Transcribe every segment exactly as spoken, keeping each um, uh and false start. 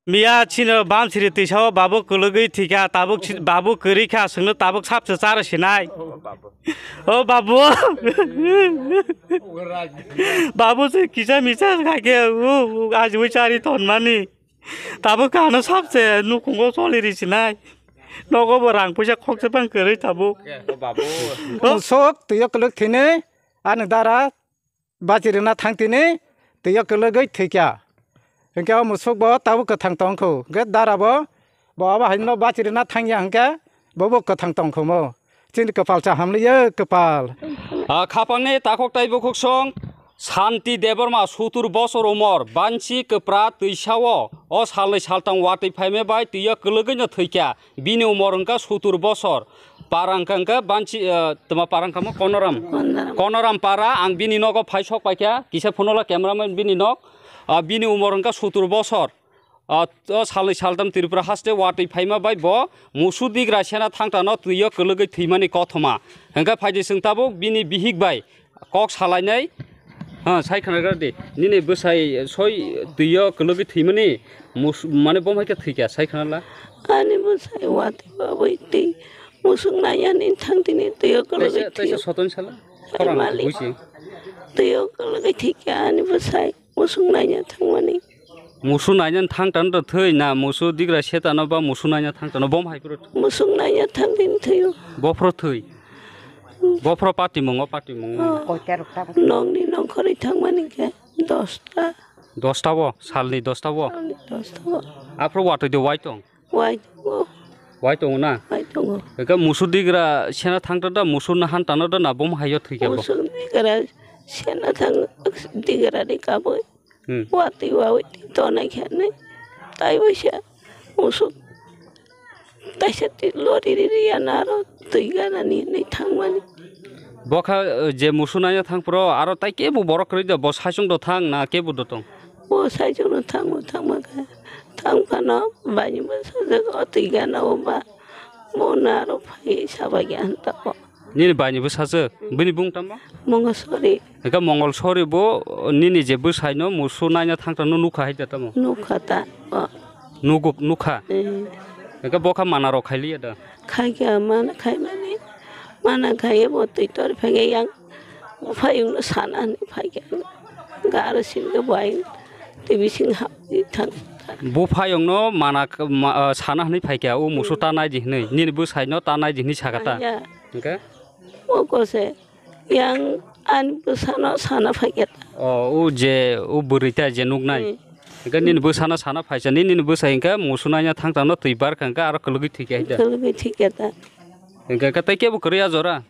Miya chini Bansiri twisa o babu kwlwgwi thwikha, tabuk si-, babu kwrwi kha, chwngno tabuk sabse chara sinai. O babu. Babu se kisa misa kha khe, u, u, ajiwi chari tonmani. Tabuk ano sabse nukhungo choli ri sinai. Nogo bo rang puisa khokse bang kwrwi tabuk. O babu. Sok twiyo kwlwk thwini, ani dara bachi rwna thang tini, twiyo kwlwgwi thwikha. Hinkhe o musuk bo tabuk kwthang tongkhu. Hinkhe dara bo, bo abo haino bachi rwna thangya hinkhe, bobo kwthang tongkhumo. Chini kwpal cha hamliya kwpal. Ah, khapangni takhuk tai bukhuk song, Santi Debbarma, sutur bosor umor, bansi kwpra twisao, o salnwi saltang watwi phaima bai twiyo kwlwgwino thwikha. Bini umor wngkha sutur bosor. Para wngkha, wngkha bansi, eh, tma para wngkha mo Konoram. Konoram. Konoram para, ang bini nogo phai sok paikha, kisa phunola cameraman bini nok. Ah, bini umor wngkha sutur bosor. Ah, o salnwi saltam Tripura haste watwi phaima bai bo musu digra sena thangtano twiyo kwlwgwi thwimani kothoma. Hwnkhe phaidi chwng tabuk bini bihik bai kok salainai. Ha, sai khna gra di. Nini bwsai soi twiyo kwlwgwi thwimani mus-, mane bo hai khe thwikha, sai khna la. Ani bwsai watwi babai twi musuk naiya ni thang tini twiyo kwlwgwi Taisa, taisa thwio. Soton sala. Ai Khorang malik. Buisi. Twiyo kwlwgwi thwikha ani bwsai musuk naiya thangmani. Musu naina thang tano da thwi na musu digra se tano ba musu naina thang tano bom hai phuru. Musuk naiya thang tini thwio. Bophro thwi. Bophro patimungo, patimungo. Oh. Nongni nongkhorwi thangmani khe dosta. Dosta bo, salni dosta bo. Salni dosta bo. Aphro watwi de wai tong. Wai tongo. Wai tongo na? Wai tongo. Eka musu digra sena thang tano da, musu nahan tano da na bom hayo thwi khe bo. Musu digra sena thang digra de kaboi. Hmm. Watwi wawi twi tonai khe nai. Tai waisa musuk taisa twi lori ri ri ya na aro twi gana ni hinwi thangmani. Bokha, eh, je musu naina thang phro aro tai kebo borok kwrwi da, bo saichung do thang na kebo do tong? Bo saichung do thang, bo thangma khe thang phano bani bwsajwk o twi gana o ba bo na aro phai sabai ya hwn ta bo. Nini baini bwsajwk, bini bung tamo? Mongolsori. Eka Mongolsori bo nini je bwsaino musu naina thangtano nukha hai da tamo? Nukha ta. O. Nugu, nukha? Eh. Eka bokha mana rok khailiya da? Khaikha mana khaimani. Mana khaiya bo twi tor phaiya yang. Phayungno sana hwnwi phaikha. Garo singa bai twi bising hapwi thang. Bo phayungno mana k-, ma, ah, sana hwnwi phaikha, o musu ta nai di hwnwi. Nini bwsaino ta nai di hwnwi sakha ta? Aya. Hwnkhe? O kose. Yang ani bwsano sana phaikha ta. O, o je, o bwrwi ta je nuknai. Hmm. Hwnkhe nini bwsano sana phaisa, nini, nini bwsai hwnkhe musu naina thang tano twi barkha hwnkhe aro kwlwgwi thwikha hai da. Kwlwgwi thwikha ta. Hwnkhe khe tei kebo kwrwi a jora?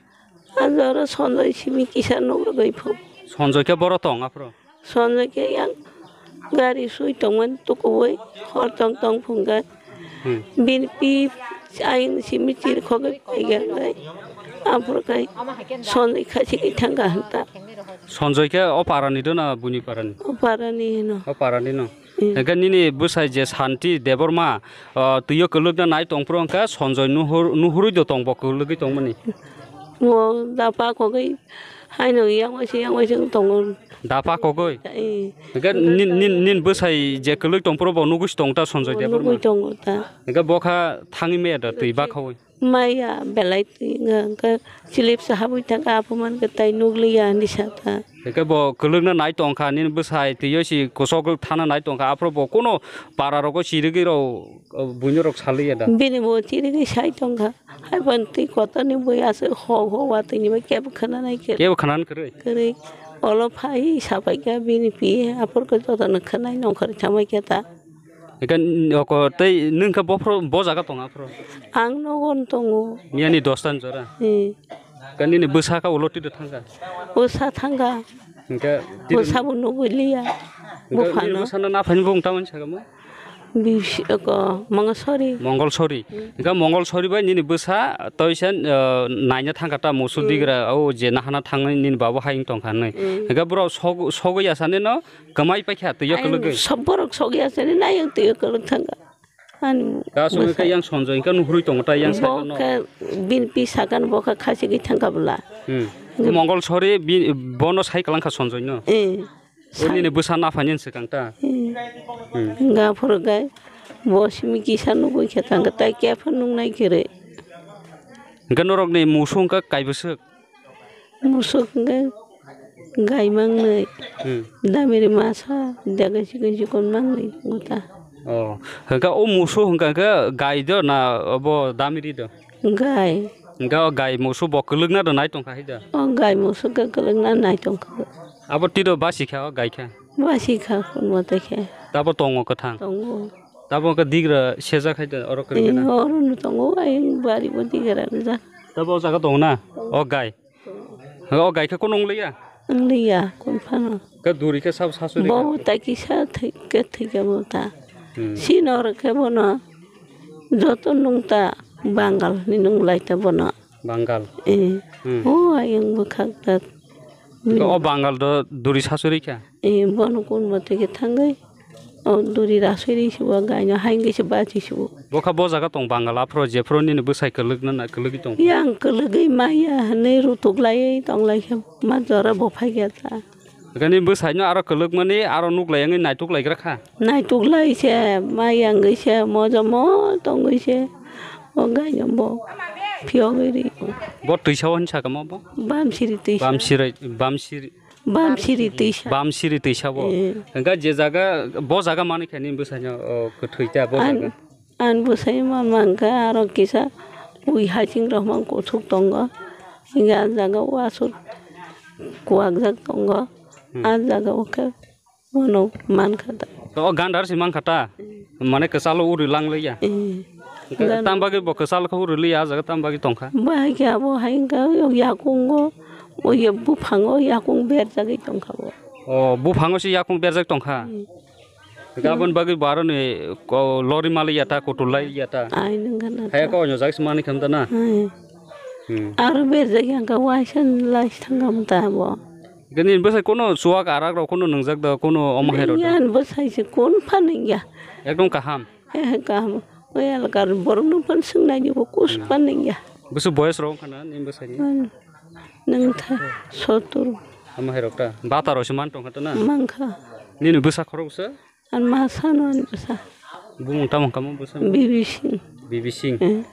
A jora Sonjoi simi kisa nukrwgwi phu. Sonjoi khe boro tong aphro? Sonjoi khe yang gari sui tongmani tukuwi hor tong tong phunga. Hmm. Bini pi ayung simi chirkhogwi paiga kai. Aphuru kai Sonjoi khachigwi thangkha hwnta. Sonjoi khe o parani do na buini parani? O parani hino. O parani no. Hmm. Hwnkhe nini bwsai je Santi Debbarma, o, twiyo kwlwkna nai tongphuru hwnkhe Sonjoi nuhur-, nuhurwi do tong bo kwlwgwi tongmani? Bo da pa kogwi haino yang waisa yang waisa wng tongo. Da pa kogwi? Eh. Hwnkhe nin, nin, nin bwsai je kwlwi tongphuru bo nugwi tong ta Sonjoi Debbarma? Nugwi tongo ta. Hwnkhe bokha thangwi maya da twi bakhaui? Maya belai twi wngkha, hwnkhe chilip se habwi thangkha, aphuman khe tai nugliya hinwi sa ta. Hwnkhe bo kwlwkna nai tongkha, nini bwsai twiyo si kwchok thana nai tongkha, aphuru bo kuno para rogo chirigwi rw, buino rok saliya da? Bini bo chirigwi sai tongkha. Haiphano twi kotorni bui aswk hok hok watwi ni bai kebo khwnanai kwrwi. Kebo khwnanai kwrwi? Kwrwi. Olo phai sapai kha bini pi aphuru khe jotono khwnai nongkhor thamai khe ta. Eka n-, oko tei nwng khe bophro bo jaga tong aphro? Ang nogo tongo. Miyani dosta ni jora? Eh. Eka nini bwsa kha ulo twi thangkha? Bwsa thangkha. Hwnkhe tini bwsa bo nugwi liya. Hwnkhe nini buphano. Bwsano naphani bung tamani sakamo? Bisi, oko, Mongolsori. Mongolsori. Hmm. Hwnkhe Mongolsori bai nini bwsa toisa, uh, naina thangkha ta musu digra, o je nahana thangwi nini babu hai wng tongkha hwnwi. Hmm. Hwnkhe borok sog-, sogwi ya sani no kwmai paikha twiyo kwlwgwi. Sob borok sogwi ya sani nai wng twiyo kwlwk thangkha. Ani ta songwi bwsa. Khe yang Sonjoi hwnkhe nuhurwi tongo ta yang side no. Bo khe bini pi sakano bo khe khachigwi thangkha bwla. Hmm. Hwnkhe Mongolsori bi-, bono sai kwlangkha Sonjoi no. Eh. O nini bwsa naphani swkang ta? Hmm. Hmm. Hwnkha aphuru khe Bo simi kisa nugwi khe thangkha, tai khe phano nuknai kwrwi. Hwnkhe norokni musuk hwnkhe kaibwswk? Musuk hwnkhe gai mangnwi, hmm, damiri masa, dagai chikon chikon mangnwi tongo ta. Oh, hwnkhe o musuk hwnkha khe gai do na obo damiri do? Gai. Hwnkhe o gai musuk bo kwlwkna do nai tongkha hai da? O gai musuk khe kwlwkna nai tongkha. Abo tiro basi kha o gai khe? Basi kha, kunmo tei khe. Tabo tongo kwthang? Tongo. Tabo wngkha digra sejak hai da, oro kwrwi gana? Eh, oro no tongo, ayang bari bo digra rijak. Tabo o jaga tongo na? Tongo. O gai? Tongo. O gai khe kunu wng liya? Wng liya, kun phano. Khe duri khe sabo sasu ri kha? Bo ta kisa thwi khe thwi khe bo ta. Hmm. Sino oro khe bono joto nung ta Bangal ni nung lai ta bono. Bangal. Eh. Hmm. O ayang bwkhak ta. O Bangal do duri sasuri kha? Eh, bono kun mote khe thangwi. O duri rasui ri sibo gaino hai wngwi se bachi sibo. Bokha bo jaga tong Bangal aphro jephro nini bwsai kwlwk na kwlwgwi tong? Yang kwlwgwi maya hwnwi rutuk laiwi tong lai khe ma jora bo phai khe ta. Gani bwsaino aro kwlwkmani aro nuk lai wngwi naituk lai gra kha? Naituk lai se, ma yangwi se, mojomo tongwi se, o gaino bo phiyogwi ri. Bo twisa o hinsa kamo bo? Bamsiri twisa. Bamsiri, bamsiri. Bamsiri twisa. Bamsiri twisa bo. Eh. Hwnkhe je jaga, bo jaga manwi khe nini bwsaino, o, kwthwi ta bo jaga. An bwsai ma mankha aro kisa ui haching rok mang kuthuk tongo. Hingke ah jaga o aswk kuwak jak tongo. Hmm. Ah jaga o khe bono mankha da. O gandar se mankha ta? Hmm. Mane kwchalo uri lang liya? Eh. Hingke gandar. Tam bagwi bo kwchalo khe uri liya, ah jaga tam bagwi tongkha? Bahai khe abo hai hingke o yakungo, o ya buphango yakung berjagwi tongkha bo. O buphango se yakung berjak tongkha? Hmm. Gabon bagwi bo aroni ko lori mali yata, kutul lai yata. Ai nang gana. Haya ko onyo jak se mani kham ta na. Ai. Hmm. Aro berjak yang ka waisa lai thangam ta bo. Gani bwsai kono chuwak arak rok kono nwngjak da, kono omo hai rok da. Yan bwsai se kon phan ya. Ekdom kaham. He he kaham. Oi alkar borok no phan swngnai ni bo kus phan ya. Bwswk boyes rok khana ni bwsai ni. Hmm. Nang tha sotur. Omo hai rok ta. Bata rok se man tong kha ta na. Mang kha. Nini bwsa khorok se? Ang ma sano ani bwsa. Bumung tamo kamo bwsa? Bibi Singh. Bibi Singh. Eh.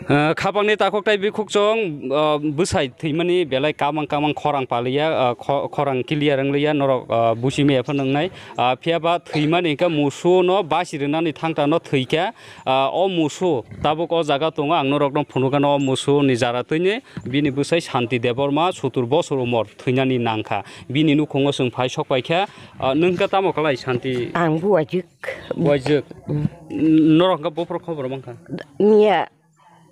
Eh, khapangni takhuk tai bikhuk chong, eh, bwsai thwimani belai kamang kamang khorang paliya, eh, kho-, khorang clear wngliya, norok, eh, busi maya phano wngnai. Ah, phiya ba thwimani hwnkhe musu no basi rwnani thangta no thwikha. Ah, o musu tabuk o jaga tongo, ang norok no phunukgano o musu ni jara twini bini bwsai Santi Debbarma sotur bosor umor thwinani nangkha. Bini nukhungo chwng phai sok paikha. Ah, nwng khe tamo khlai Santi? Ang buwajwk. Buwajwk. Mm. Norok hwnkhe buphuru khobor mankha? Miya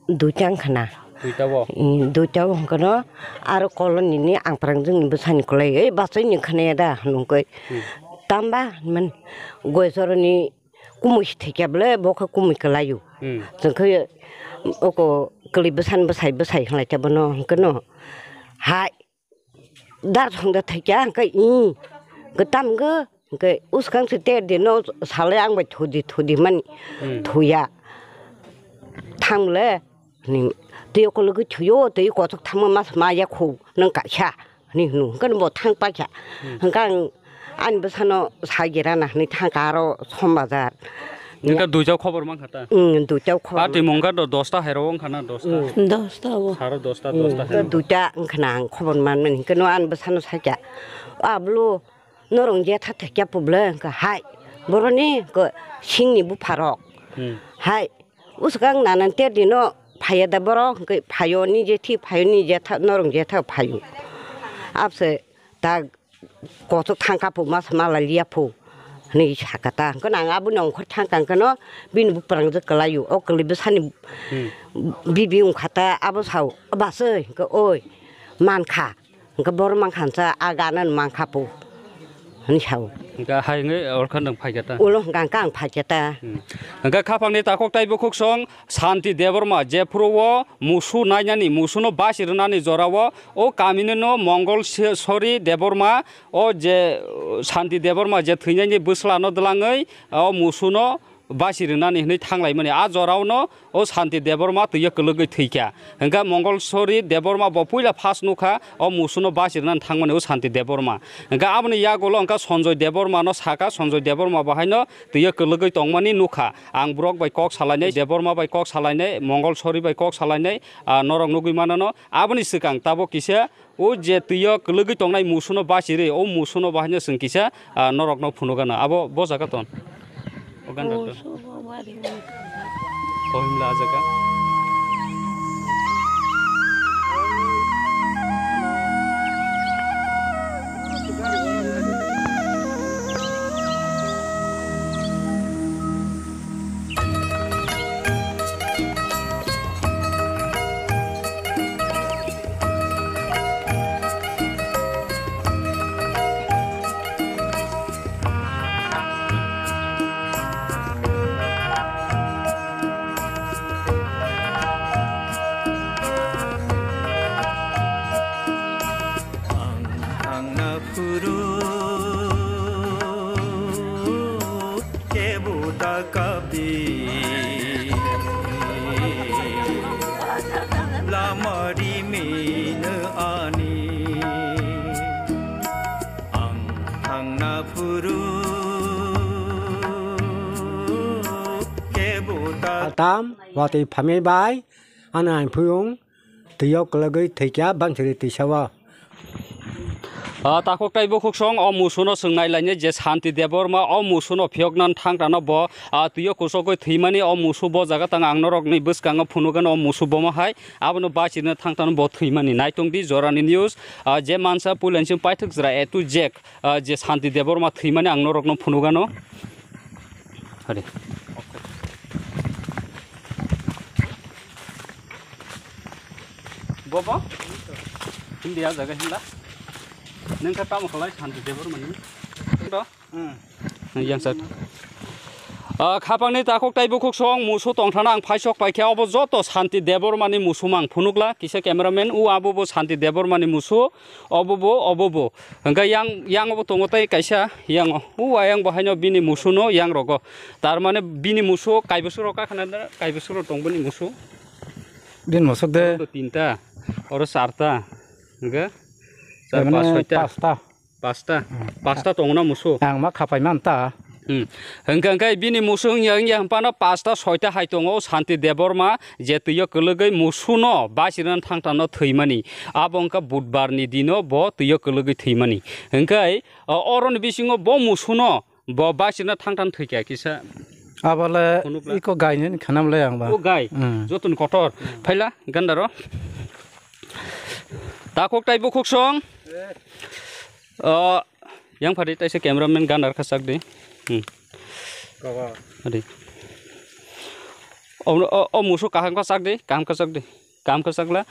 duita wngkhana. Duita bo? Mm, duita wngkhano aro colony ni ang prangjwk ni bwsani kwlai, ei bachai ni khwnaya da hwnwi khe. Hmm. Tamba hwnmani goichoro ni kumui se thwikya bwle, bo khe kumui kwlaio. Hmm. Chwng khe oko kwlwi bwsani bwsai bwsai hwnlai khe bono hwnkhe no hai. Dar songda thaikya hwnkhe, ih, hwnkhe tam hwnkhe, hwnkhe uskang se ter de no salai ang bai thudi thudi mani. Hmm. Thuya. Thangle, hwnwi, twi okologwi thuyo, twi kothok thangma mas ma ya khu, nang kaisa, hwnwi hwno. Hwnkhe bo thang paikha. Hmm. Hwnkhe ang ani bwsano sai gerana hwnwi thangkha aro Som Bazar. Nokha duita khobor mankha ta? Mm, duita khobor mankha. Party mungkha do dosta hai rok wngkha na dosta? Mm. Dosta bo. Saro dosta, mm, dosta hai rok. Duita wngkha na ang khobor manmani. Hwnkhe no ani bwsano sakya. O ablo norong jetha thekya puble wngkha hai. Boroni ko singni bupharok. Hmm. Hai. Uskang nanan ter dino phaiya da borok hwnkhe phaio ni jethi phaio ni jetha norong jetha phaio. Abse ta kothok thangkha phu, mas mala liya phu, hwnwi sakha ta. Hwnkhe nang aboni ongkhor thangkha hwnkhe no bini buprangjwk kwlaio. O kwlwi bwsani, hmm, bibi wngkha ta, abo sao, "O bachwi," hwnkhe, "Oi, mankha." Hwnkhe borok mankha hwnsa, "A gana mankha phu," hwnwi sao. Hwnkhe hai wngwi orkha nwng phaikha ta? Ulo hwnkha hwnkhe ang phaikha ta. Hmm. Hwnkhe khapangni takhuk tai bukhuk song Santi Debbarma, jephuru o musu nainani, musuno basi rwnani jorao o kamini no Mongol se-, Sori Debbarma, o je, uh, Santi Debbarma je thwinani bwsla no dwlangwi o musuno basi rwnani hwnwi thanglaimani. A jorao no o Santi Debbarma twi o kwlwgwi thwikha. Hwnkhe Mongolsori Debbarma bo puila first nukha o musuno basi rwnani thangmani o Santi Debbarma. Hwnkhe aboni yagulo hwnkha Sanjoy Debbarma no sakha, Sanjoy Debbarma bo haino twi o kwlwgwi tongmani nukha. Ang borok bai kok salainai, Debbarma bai kok salainai, Mongolsori bai kok salainai, ah, norok nugwi manano. Aboni swkang tabok kisa o je twi o kwlwgwi tongnai musuno bachirwi, o musuno bahaino chwng kisa, ah, norokno phunukgano. Abo bo jaga ton. O ganda ton. Musu bo bari wngkha. O himla a jaga. Ang thangna phuru kebo da kabi lama rimino ani. Ang thangna phuru kebo da Altam, watwi phamwi bai, ano ang phuyung. Twi o kwlwgwi thwikha bansiri twisao. Ah, takhuk tei bukhuksong o musuno chwng nailainai je Santi Debbarma o musuno phiyokna thangtano bo, ah, twi o kusugwi thwimani o musu bo jaga tang ang norokni bwskango phunukgano o musu bomo hai abono bachirina thangtano bo thwimani. Naitongdi jorani news, ah, je mansa puilansing paithak jora A to Z, ah, je Santi Debbarma thwimani ang norokno phunukgano. Hadi. Bobo? Hindi ya jaga hinla. Nengka tamo khalai Santi Debbarmani. Do? Hmm. Yang sat. Ah, khapangni takhuk tei bukhuksong musu tongthana ang phaisok paikha obo joto Santi Debbarmani musumang phunukla kisa cameraman u abo bo Santi Debbarmani musu obo bo obo bo. Hwnkhe yang, yang obo tongo tei kaisa yang o. U ayang bo haino bini musuno yang rogo. Tar mane bini musu kaibosoro kakhana da, kaibosoro tong bini musu. Bini musu de. Oro tinta, oro charta. Hwnkhe char, mane pas, soita. Pasta. Pasta. Hmm. Pasta tongo na musu. Ang ma khapai man ta. Hmm. Hwnkhe, hwnkhe bini musu wngya, wngya hwnphano pasta soita hai tongo Santi Debbarma je twi o kwlwgwi musuno bachirina thangtano thwimani. Abo wngkha budbar ni dino bo twi o kwlwgwi thwimani. Hwnkhe, o, oroni bisingo bo musuno bo bachirina thangtan thwikha kisa. Abole phunukla. Iko gainani khanam le ang ba. O gai. Hmm. Jotoni kotor. Hmm. Phaila gandaro. Takhuk tei bukhuksong. O, yang phadi taisa cameraman ganar kha chak di. Hmm. Adi. O, o, o musu kaham kha chak di, kaham kha chak di. Kaham kha chakla.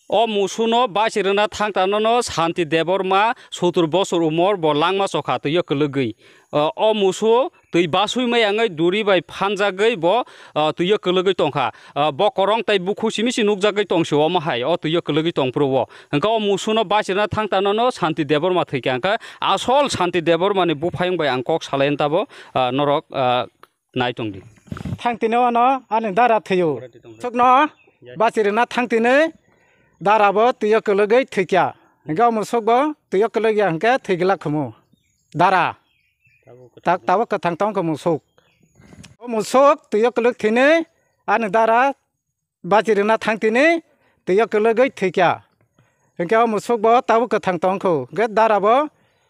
O musuno bachirina thangtanono Santi Debbarma sotur bosor umor bo langma chokha twi o kwlwgwi. O, o musu twi basui mai wngwi duri bai phanjagwi bo, ah, twi o kwlwgwi tongkha. Ah, bo korong tei bukhu simi si nukjagwi tongsi omo hai o twi o kwlwgwi tongphuru o. Hwnkhe o musuno bachirina thangtanono Santi Debbarma thwikha. Hwnkhe asol Santi Debbarmani buphayung bai ang kok salai tabo, ah, norok, ah, nai tongdi. Thangtini ono ani dara thwiyo. Sukno bachirina thangtini dara bo twi o kwlwgwi thwikha. Hwnkhe o musuk bo twi o kwlwgya hwnkhe thwigwlak khumu. Dara. Tak tabuk kwthang tong kha musuk. O musuk twi o kwlwk thwini ani dara bachirina thangtini twi o kwlwgwi thwikha. Hwnkhe o musuk bo tabuk kwthang tong kho. Hwnkhe dara bo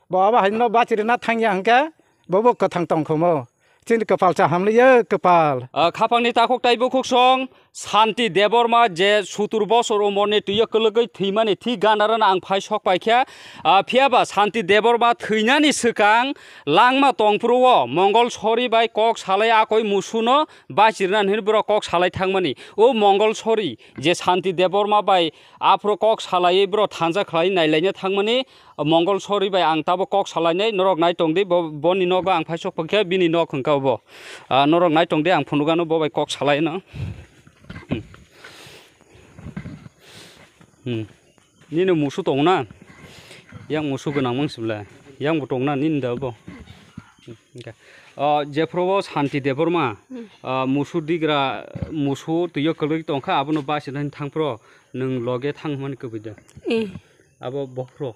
bo abo haino bachirina thangya hwnkhe bobo kwthang tong kho mo. Chini kwpal cha hamliya kwpal. Ah, khapangni takhuk tei bukhuksong. Santi Debbarma je sotur bosor umorni twi o kwlwgwi thwimani thik gandarano ang phai sok paikha. Ah, phiyaba Santi Debbarma thwinani swkang langma tongphuru o Mongol Sori bai kok salai akoi musuno bachirnani hwnwi borok kok salai thangmani. O Mongol Sori je Santi Debbarma bai aphuru kok salaiwi borok thansa khlai nailaina thangmani. Mongol Sori bai ang tabo kok salainai, norok nai tongdi, bo, boni nogo ang phai sok paikha, bini nok hwnkha obo. Ah, norok nai tongdi, ang phunukgano bo bai kok salaino. Hmm. Hmm. Nini musu tongna? Yang musu gwnang mang sibla. Yang bo tongna nini da bo. Hwnkhe, o, jephuru o Santi Debbarma, Hmm. o, musu digra, musu twiyo kwlwgwi tongkha, abono basinani thangphuru nwng loge thang hwnmani kwbui de. Eh. Abo bophuru.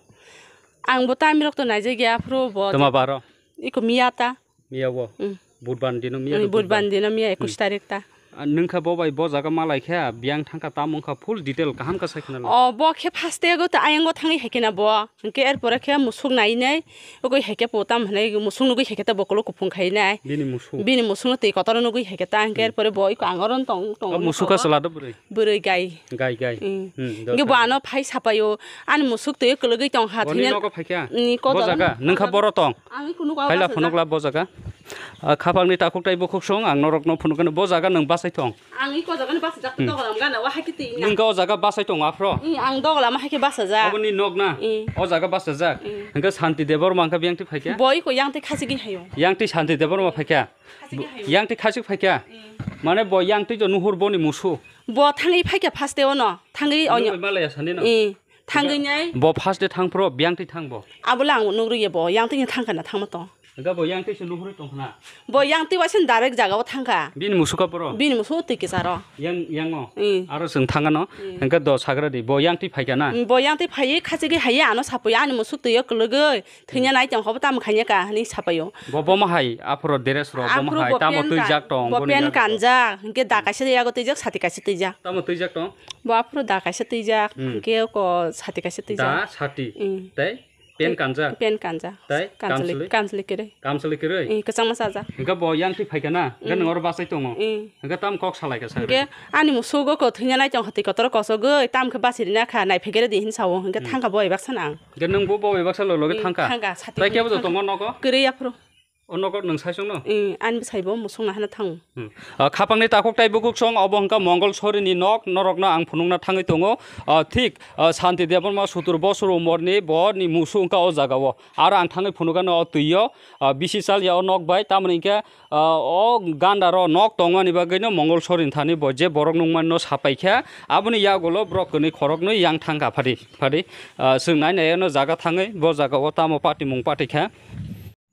Ang bo tamirok to naijak ya, aphuru bo Tama baro? Iko miya ta. Miya bo? Hmm. Budbar dino miya Hmm, to Budbar Budbar. dino miya Hmm. ekush tarik ta. Ah, nwng kha bo bai bo jaga malai khe, biyang thang kha, tamo wng kha, full detail kaham khe sai khna lai. O, bo khe first e go ta ayang go thangwi hai khe na bo. Hwnkhe er pore khe musuk nai nai, ugui hai khe po tam hwnwi musuk nugui hai khe ta bokolo kuphung khai nai. Bini musuk. Bini musuk no twi kotor nugui hai khe ta, hwnkhe Hmm. er pore bo iko ang oro tong, tong O musuk kha chwla do bwrwi? Bwrwi gai. Gai, gai. Hmm. Hmm, do Hwnkhe bo thang. ano phai sapaio, ani musuk twi kwlwgwi tong ha Boni thwina. nogo phai kha? Hmm, ko Bo jaga jaga? Nwng kha boro tong? Ang kunu kok Phaila basa phunukla jak. bo jaga. Ah, khapangni takhuk tei bukhuk song ang norokno phunukgano bo jaga nwng bachai thong. Ang iko jaga ni basa jak Hmm. dogolam gana wa hakiti ina. Nwng o jaga bachai thong aphro. I ang dogolam hakhe basa jak. Aboni nok na. I. O jaga basa jak. I. Hwnkhe Santi Debbarma wngkha biyang twi phaikha. Bo iko yang twi khachigwi hayo. Yang twi Santi Debbarma phaikha. Khachigwi hayo. Yang twi khachik phaikha. I. Mane bo yang twi jo nuhur boni musu. Bo thangwi phaikha first e ono. Thangwi Nwng onyo. bai malaya sani no. I. Thangwi nai. Bo first day thang phro, biyang twi thang bo. Abo le ang nugri ye bo, yang twi thang kana thangma to. Hwnkhe bo yang twi se nuhuri tong khna. Bo yang twi waisa direct jaga o thang kha. Bini musuka phro. Bini musu twi kisa ro. Yang, yang o. Hmm. Aro chwng thang ano. Hmm. Hwnkhe do sagra di, bo yang twi phai kana. Hmm, bo yang twi phai khachi gi hai ano sapui ani musuk twi o kwlwgwi. Thwina nai tong kha bo tamo khaina ka hwnwi sapaio. Bo, bo ma hai, aphro dress rok, bo ma Aphro hai, bo tamo pen twi ka-, jak tong, bo boni pen yak rok. kanjak, hwnkhe da kaisa yago twi jak, sati kaisa twi jak. Tamo twi jak tong? Bo aphro da kaisa twi jak, Hmm. hwnkhe ko sati kaisa twi jak. Da, sati. Hmm. Tei pen kanjak? Pen kanjak. Tei Kanchwlwi, kamchwlwi? kanchwlwi kwrwi. Kamchwlwi kwrwi? Hmm, kwchangma chajak. Hwnkhe bo yang twi phai kha na? Hwnkhe Hmm. nwng oro bachai tongo? Hmm. Hwnkhe tamo kok salai kha sa Hwnkhe ani musugo ko thwina nai tong kha twi kotor kosogwi, tamo khe bachirina kha, nai phegere di hin sao, hwnkhe Hmm. thang kha bo ebak sana ang. Hwnkhe nwng bo bo ebak salo loge Hmm, thang kha? thang kha, sati Tai kebo thang kha. tongo nogo? Kwrwi aphro. O nogo nwng sai songno? Hmm, ani bwsai bo musung nahana thango. Hmm. Ah, khapangni takhuk tai bukhuk song obo hwnkha Mongol Sorini nok, norokno ang phunukna thangwi tongo. Ah, thik, ah, Santi Debbarma sutur bosor umorni bo ni musu wngkha o jagao. Aro ang thangwi phunukgano o twio, ah, bisi chal ya o nok bai, tamoni hwnkhe, ah, o gandaro nok tongmani bagwino Mongol Sorini thani bo je borok nungmani no sapai kha, aboni yagulo borok kwnwi khoroknwi yang thang kha phadi, phadi. Ah, chwng nai nai ano jaga thangwi bo jagao tamo patimung pati kha.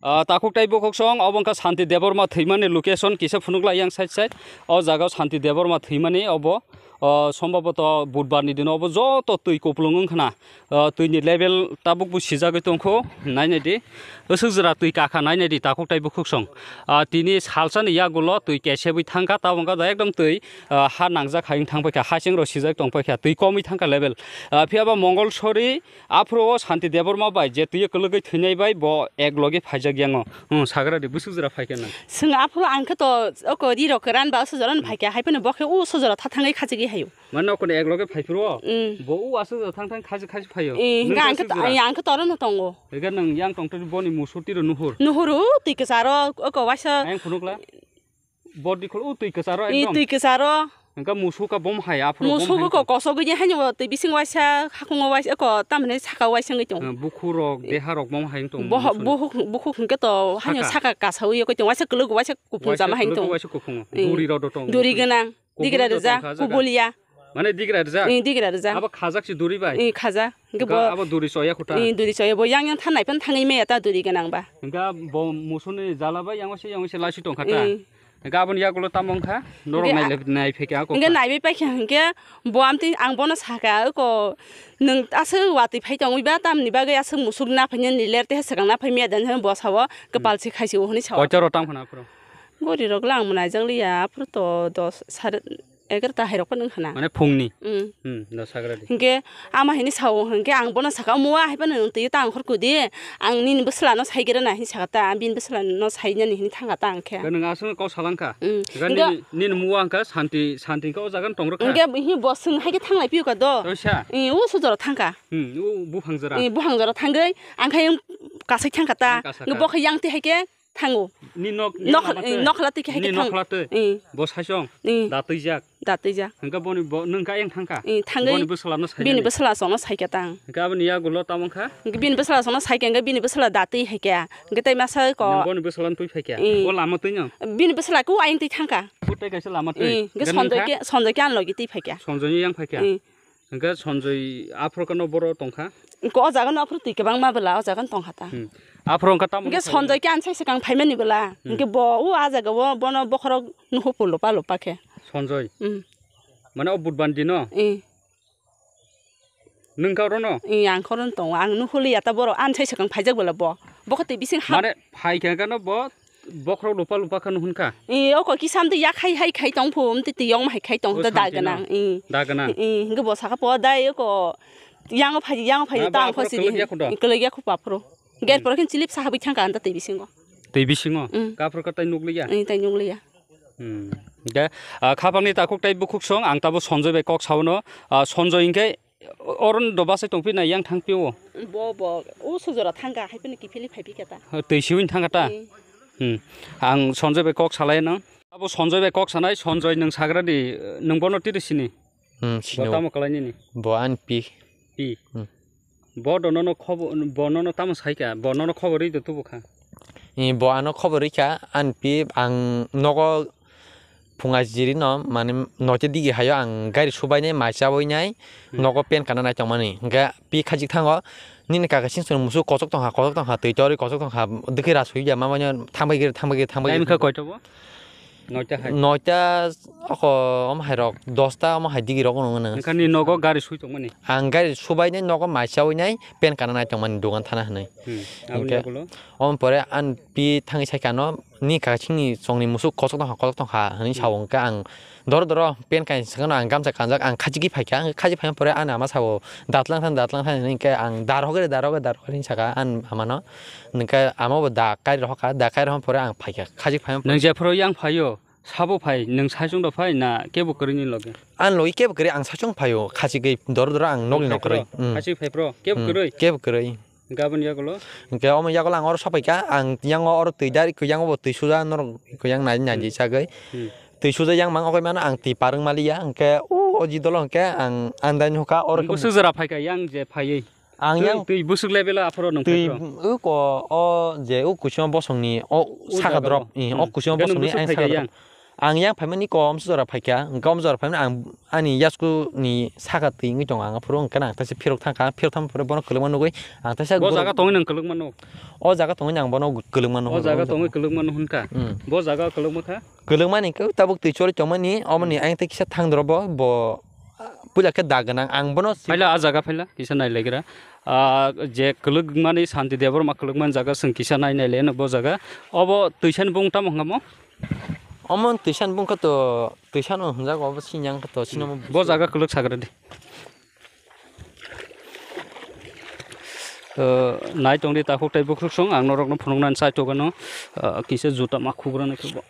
Ah, takhuk tai bukhuk song, obo wngkha Santi Debbarma thwimani location, kisa phunukla yang side side. O jaga o Santi Debbarma thwimani obo, ah, sombhoboto Budbar ni dino obo joto twi kupulung wngkhna. Ah, twi ni level tabuk bo sijagwi tongkho, nai nai di. Aswk jora twi kakha nai nai di takhuk tai bukhuk song. Ah, tini salsa ni yagulo twi kesebwi thangkha, tabuk wngkha da ekdom twi, ah, ha nangjak hai wng thang paikha, hasing rok sijak tong paikha, twi komwi thangkha level. Ah, phiya ba Mongol Sori, Aphuru o Santi Debbarma bai je twi kwlwgwi thwinai bai bo ek loge phaijak yango. Hmm, sagra di, bwswk jora phai khe nang? Chwng aphuru ang khe to oko ri rok kwran ba aswk jora no phai khe, hai phano bo khe o aswk jora tha thangwi khachigwi hayo. Mane okoni ek loge phai phuru o? Hmm. Bo o aswk jora thang thang khachi khachi phaio. Eh, Nwng hingke ang khe aswk to, jora? Ang khe to oro no tongo. Hingke nwng yang tong tong boni musurti ro nuhur. Nuhuru twi kwcharo oko waisa. Ayang phunukla. Body khol o twi kwcharo I ekdom. Twi kwcharo. Hingke musuka bom hai, aphuru bom Musugo hai ko tong. Kosogwi haino twi bising waisa, hakungo waisa, ko tamni saka waisa wngwi tong. Eh, bukhurok, I deharok bom hai tong Boho-, musu. Buhuk, buhuk hingke to haino Saka. Saka kasawi koi tong, waisa kwlwgo, waisa kuphung Waisa chama hai kwlwgo, tong. Waisa kuphungo. I. Duri rok do tong, Duri musu. Gwnang, Kubul digra rok do rijak, tong kha jaga. Kubul ya. Mane digra rijak? I, digra rijak. Abo khajak se duri bai? I, khaja. Hingke Hingke bo abo duri choya khuta? I, duri choya bo yang yang thanai phan thangwi maya ta duri gwnang ba. Hingke bo musuni jala bai yang se, yang se lasi tong kha ta? I. Hingke aboni yagulo tamo wngkha? Norok Hingke nai a-, le-, nai phai kha ako hingke kha. Naiwi paikha hingke bo amtwi ang bono saka, oko nwng aswk watwi phai tongwi ba tamni bagwi aswk musuk na phai nini ler te swkang na phai maya dan bo sao kwpal Hmm. se khai se o hwnwi sao. Koito rok tamo khna aphuru? Gori rok le ang mwnajak liya, aphuru to dos, sare egarota hai rok phano wngkha na. Mane phungni? Mm. Hmm, dos egarota di. Hingke ama hini sao hingke ang bono saka, "Mua hai phano nwng twi ta ang khorku di, ang nini bwsla no sai gira na," hini saka ta, bini bwsla no sai nani hini thangka ta ang khe. Khe nwng aswk kok salang kha? Mm. Khe hingke nini, nini mua wngkha Santi, Santi khe o jaga no tong rwkha? Hingke hi bo swng hai khe thanglai phiyuka do. Tongsa? Mm, o sojora thangka. Hmm, o buphang jora. Mm, buphang jora thangwi ang khe kasai thangka ta. Ang kasa Hingke kha. Bo khe yang twi hai khe thango. Ni nok, ni Nok-, lama twi. Nokhla twi khe hai Ni khe thang. Nokhla twi. Mm. Bo saichong. Mm. Da twijak. Da twijak. Hingke boni bo, nwng ka yang thangka. Mm, thangwi Boni bwsala no sai bini nani. Bwsala song no sai khe tang. Hingke aboni yagulo tamo wngkha? Hingke bini bwsala song no sai khe, hingke bini bwsala da twi hai khe. Hingke tai masa ko. Nwng boni bwsala no twi phai khe. Mm. O lama twi no. Bini bwsala ko ayang twi thangka. Bo tei kaisa lama twi. Mm, hingke Hingke Sonjoy nwng khe, Sonjoy khe ang logi twi phai khe. Sonjoy ni yang phai khe. Mm. Hingke Sonjoy aphuru khe no boro tongkha? Ko o jaga no aphuru twi kwbangma bwla o jaga no tongkha ta. Hmm. Aphuru wngkha tamo Hwnkhe wngkha Sonjoy khe ani sai swkang phaimani bwla. Hmm. Hwnkhe bo o ah jaga o bono bokhorok nuhupo lopa lopa khe. Sonjoy. Hmm. Mane o budbandi no? Eh. Nwng kha orono? Eh, ang khorokno tongo. Ang nuhuliya ta borok ani sai swkang phaijak bwla bo. Bokha twi bising ha- Mane phai khe kano bo bokhorok lopa lopa khe nuhun kha? Eh, oko kisa amtwi yak hai hai khai tong phu, amtwi twi yong hai khai tong O da da santi no? Gwnang. Eh. Da gwnang? Eh, hwnkhe bo sakha po dai oko yango phai yango phai Ah, ta ba ang aphuru pho sidi. Kwlwk ya kho da? Kwlwk ya kho aphuru. Gate pore khe chilip sahabwi thangkha anta tei bisingo. Tei bisingo? Mm. Kaphuru khe tai nukliya? Mm, tai nukliya. Hmm. De, ah, khapangni takhuk tei bukhuk song, ang tabo Sonjoy bai kok saono. Ah, Sonjoy hinkhe oron do basai tongphi na yang thangphi o? Bo, bo, o sujora thangkha, hai phano kiphilwi phaiphikha ta. Ha, tei siwin thangkha ta? Mm. Hmm. Ang Sonjoy bai kok salai no. Abo Sonjoy bai kok sanai, Sonjoy nwng sagradi, nwng bono tiri sini? Hmm, Bo sino. Tamo kalainini? Bo ani pi. Pi. Hmm. Bo do nono khobo-, bo nono tamo saikha? Bo nono khobor rwi do tubu kha? Eh, bo ano khobor rwi kha, ani pi ang nogo phunga jiri no, mane noite digi hayo ang gari subainai, mai chawi nai, Hmm. Nogo pen kana nai tongmani. Hingke pi khajik thango, nini kaka sing song musu kosok tongkha, kosok tongkha, twi torwi kosok tongkha, dikhe ras huya ma manya thangbai giri, thangbai giri, thangbai giri. Time kha koito bo? Noita hai. Noita oko omo hai rok, dosta omo hai digi rok nung nung. Nokha ni nogo gari sui tongmani? Ang gari subai nai nogo mai chawi nai pen kana nai tongmani dogan thana hinui. Hmm. Aboni Hingke yagulo? Omo pore an pi thangwi sai kha no ni kaka sing ni song ni musuk kosok tongkha, kosok tongkha hinui Hmm. Sao hingke ang doro doro pen kaisa swkang no ang gamsa kanjak ang khajigwi phaikha, hingke khajik phaima pore ani ama sao datlang than, datlang than hinui hingke ang dar hogre, dar hogre, dar hogre hinui saka ani ama no. Hingke ama bo da kai rohor kha, da kai rohor pore ang phaikha, khajik phaima pore. Nwng jephuru yang phaio, sabo phai, nwng saichung rok phai na kebo kwrwini loge? Ani logi kebo kwrwi, ang saichung phaio, khachigwi doro doro ang nokni nok kwrwi. Phaipro, Hmm. Khachigwi phaipro, kebo Hmm. Kwrwi? Kebo kwrwi. Gabon yagulo? Hingke omo yagulo ang oro sokphaikha, ang yango oro twi dar, iko yango bo twi suja norok, iko yang nai nai Hmm. Sagwi. Hmm. Twi suja yang mang okoi mano ang twi parwng maliya, hingke o oji dolo hingke ang andai nukha oro Ang khe busuk jora phaikha yang je phaiwi. Ang Twi, yang twi busuk level o aphoro nung twi phaikha. Uko o je o kuchima bosongni o O saka jaga drop, o. I, o Hmm. Kuchima Hingke nung bosongni busuk ang phaikha saka yang. Drop. Ang yang phaimani kom sujora phaikha, hingke om jora phaimani ang ani yasku ni saka twi wngwi tongo ang aphuru hingke ang taisa phirok thangkha, phirok thang pore bono kwlwngma nugwi ang taisa Bo guru jaga tongwi nung kwlwngma nuk? O jaga tongwi ang bono kwlwngma O nugwi jaga tongwi kwlwngma nuhun kha? Hmm. Bo jaga kwlwngma kha? Kwlwngmani hingke tabuk twi chori tongmani, omoni Hmm. Ang tei kisa thang doro bo, bo puila khe da gwnang, ang bono si- Phaila, ah jaga phaila, kisa nai legra. Ah, je kwlwkmani Santi Debbarma kwlwkmani jaga chwng kisa nai nai le no bo jaga. Obo twisani bung tamo hwnkhamo? Omo twisani bung khe to, twisano hwnjago, obo sini ang khe to, sini omo Bo jaga kwlwk sagra di. Uh, nai tong di takhuk tei bukhuk song, ang norok no phunuk nani chai togano, uh, kisa juta ma khugra nai khe bo.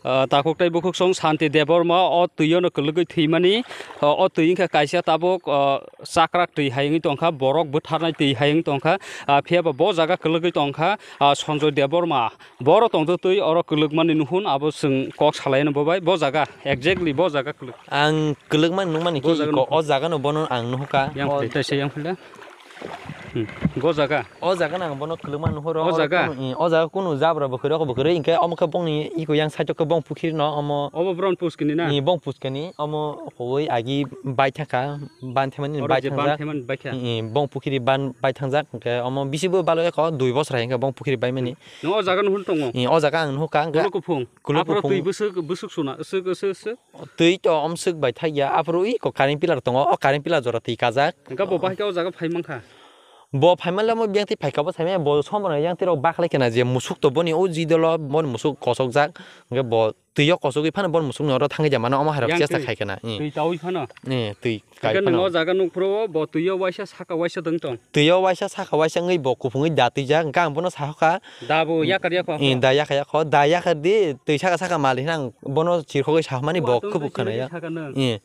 Ah, takhuk tei bukhuk song Santi Debbarma o twi o no kwlwgwi thwimani, ah, o twi wngkha kaisa tabuk, ah, chakrak twi hai wngwi tongkha, borok bwtharnai twi hai wngwi tongkha, ah, phiya ba bo jaga kwlwgwi tongkha, ah, Sanjoy Debbarma. Boro tongtwtwi oro kwlwkmani nuhun abo chwng kok salaino bo bai, bo jaga, exactly bo jaga kwlwk. Ang kwlwkmani nukmani Bo khe jaga iko, nukha. O jaga no bono ang nuhukha. Yang O philai, taisa yang philai. Hmm. Bo jaga? O jaga no ang bono kwlwkma nuhoro, O oro jaga? Kunu, i, o jaga kunu jabra bwkhwrwi, oko bwkhwrwi, hinkhe omo khe bongni iko yang side o khe bong pukhiri no omo. Obo bron puskini na? I, bong puskini, omo kowoi agi bai thangkha, ban themani Oro bai je ban thangjak. Themani bai kha? I, i, bong pukhiri ban bai thangjak, hinkhe omo bisi bo balo eko dui bosor hai hinkhe bong pukhiri bai mani. Nw o jaga nuhun tongo? I, o jaga ang nuhukha, hinkhe Kulo kuphung? Kulo Aphro kuphung. Twi bwswk, bwswk suna, swk, swk, swk. Twi to omswk bai thakya, aphuru ui ko current pillar tongo, o current pillar jora twi kajak. Hwnkhe bo bahai khe o jaga phai mankha? Bo phai manle omo biyang twi phaikha, bo saimanya bo somono yang twi rok bakhlai khena je musuk to boni o ji dolo, boni musuk kosokjak, hwnkhe bo twi o kosogwi phano boni musuk ni oro thangwi ja mano, omo hai rok Yang chesta twi, khai khena. Twi taui phano? Eh, twi kai Hwnkhe phano. Nwng o jaga nukphuru o bo twi o waisa saka waisa dwng tong? Twi o waisa saka waisa wngwi bo kuphungwi da twijak, hwnkhe ang bono sahokha. Da bo yakar yakho Eh, aphuru? Da yakha yakho, da yakar di, twi saka saka mali hinang bono chirkhogwi sahmani Wa bo tong khwbo twi khwnaya. Chirkhogwi saka nang. Eh.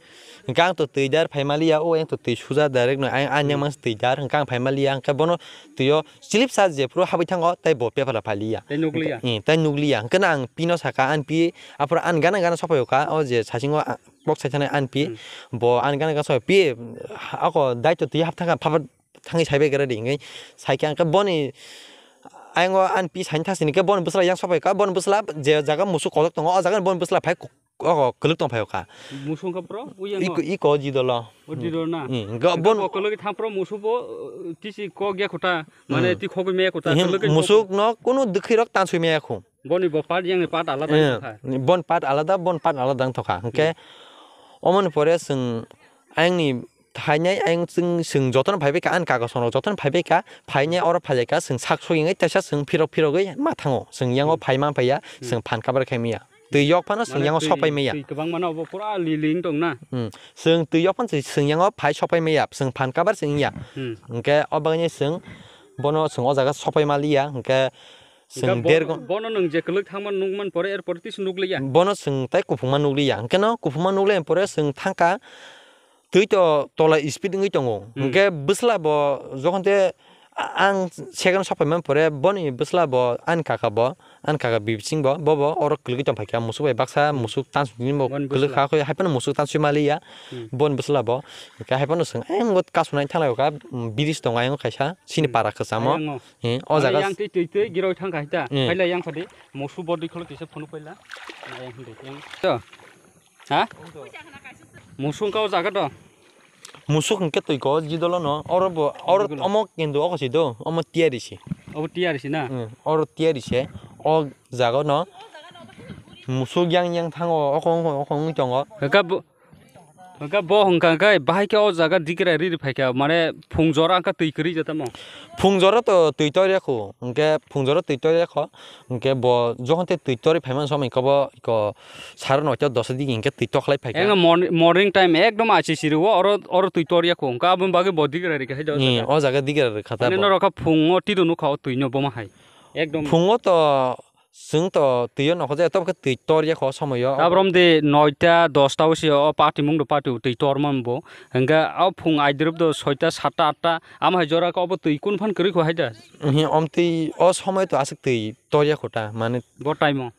Hwnkhe ang to twi dar phaimaliya, o yang to twi suja direct no, ang, ang Hmm. yang mangsa twi dar, hwnkhe ang phaimaliya, hwnkhe bono twi o slip sa jephuru habwi thango, tei bo paper phailiya. Tei nukliya? Hwnkhe, eh, tei nukliya. Hwnkhe no ang pino saka, ang pi, aphuru ang gana gana sokphaio kha, o je saichungo, ah, kok saithanai ang pi, Hmm. Bo ang gana gana sokphai pi, ako daitw twi hap thangkha, phaba thangwi saibai gra di, hwnkhe saikhe ang khe boni ayang o ani pi saini thasini khe boni bwsla yang sokphai kha, boni bwsla je jaga musuk kosok tongo, o jaga ni boni bwsla phai ogo kwlwk tong phaio kha. Musuk wngkha pro, uyang iko, o. Iko jidolo. O didor na. Hmm, ga Hwnkhe bon bo kwlwk thang pro musuk bo, uh, tisi kok ya kota, mane Hmm. ti khogwi me kota, Hmm, kwlwk musuk kok. No kunu dwkhwi rok tanswi me khu. Boni bo part yang ni part alada Eh, wngkha. Bon part alada, bon part alada wngkha. Hwnkhe Hmm. omoni pore chwng ayang ni phainai ayang chwng, chwng jotono phaibai kha, ani kaka songrok jotono phaibai kha, phainai oro phailaikha, chwng sak sogwi wngwi teisa chwng phirok phirogwi ma thango. Chwng yango Hmm. phai man phaiya, Hmm. chwng phan kabar khai manya. Twi yok phano chwng Mane yango twi, sopai manya. Twi kwbangma no obo pura liling tong na. Hmm. Chwng twi yok phano chwng yango phai sopai manya, chwng phan kabar chwng ya. Hmm. Hwnkhe o bagwi chwng bono chwng o jaga sopai maliya, hwnkhe Hwnkhe chwng bo-, der gon- bono nwng je kwlwk thangma nukman pore, er pore tisi nukliya. Bono chwng tai kuphungma nukliya. Hwnkhe no kuphungma nukliya pore chwng thangkha, twi to tola speed wngwi tongo. Hmm. Hwnkhe bwsla bo jokhon te a-, ang second sopaimani pore boni bwsla bo ani kaka bo, ani kaka Bibising bo, bo bo oro kwlwgwi tongphaikha musuk bai baksa Hmm. musuk tansukni bo Boni kwlwk bwsla. Kha khoi haiphano musuk tanswi maliya Hmm. boni bwsla bo. Hwnkhe haiphano chwng ayang bo kasunai thanglaiyo kha, um, bridge tongo ayang kaisa chini Hmm. para kwchamo. Ayang o. Eh, o Mane jaga yang twi twi twi giroi thangkha hita. Hmm. Phaila yang phadi musuk bo dwi kholo kisa phunuk paila. Ayang hwndai yang. To. Ha? Musuk wngkha o jaga do. Musuk hwnkhe twi ko jidolo no. Oro bo, oro Jidolo. Omo kintu oko si do, omo tiyari si. Obo tiyari si na? Hmm, oro tiyari se. O jaga no musuk yang yang thango, oko, oko, oko wngwi tongo. Hwnkhe bo, hwnkhe bo hwnkha khe bahai khe o jaga dikra riri phaikha, mane phung jora wngkha twi kwrwi jatamo. Phung jora to twi tor ya khu, hwnkhe phung jora twi tor ya kho, hwnkhe bo jokhon tei twi torwi phaimani somoi khe bo iko saro noita dosa digi hwnkhe twi tokhlai phaikha. Eng morning, morning time ekdom achi siri o, oro, oro twi tor ya khu, hwnkhe aboni bagwi bo digra rikha hai da o Ni, jaga. O jaga digra rikha ta Ani bo. Norok kha phungo tiro nukha o twi no bo ma hai. Ekdom. Phungo to chwng to twi o nokho jaya, tobo khe twi tor ya kho somoi o. Tabrom de noita dosta o si o party mung do party twi tor man bo. Hwnkhe o phung aidrop do soita satta atta. Ama hai jora khe obo twi kun phan kwrwi kho hai da? Hi, om twi o somoi to aswk twi tor ya kho ta, mane Bo time o.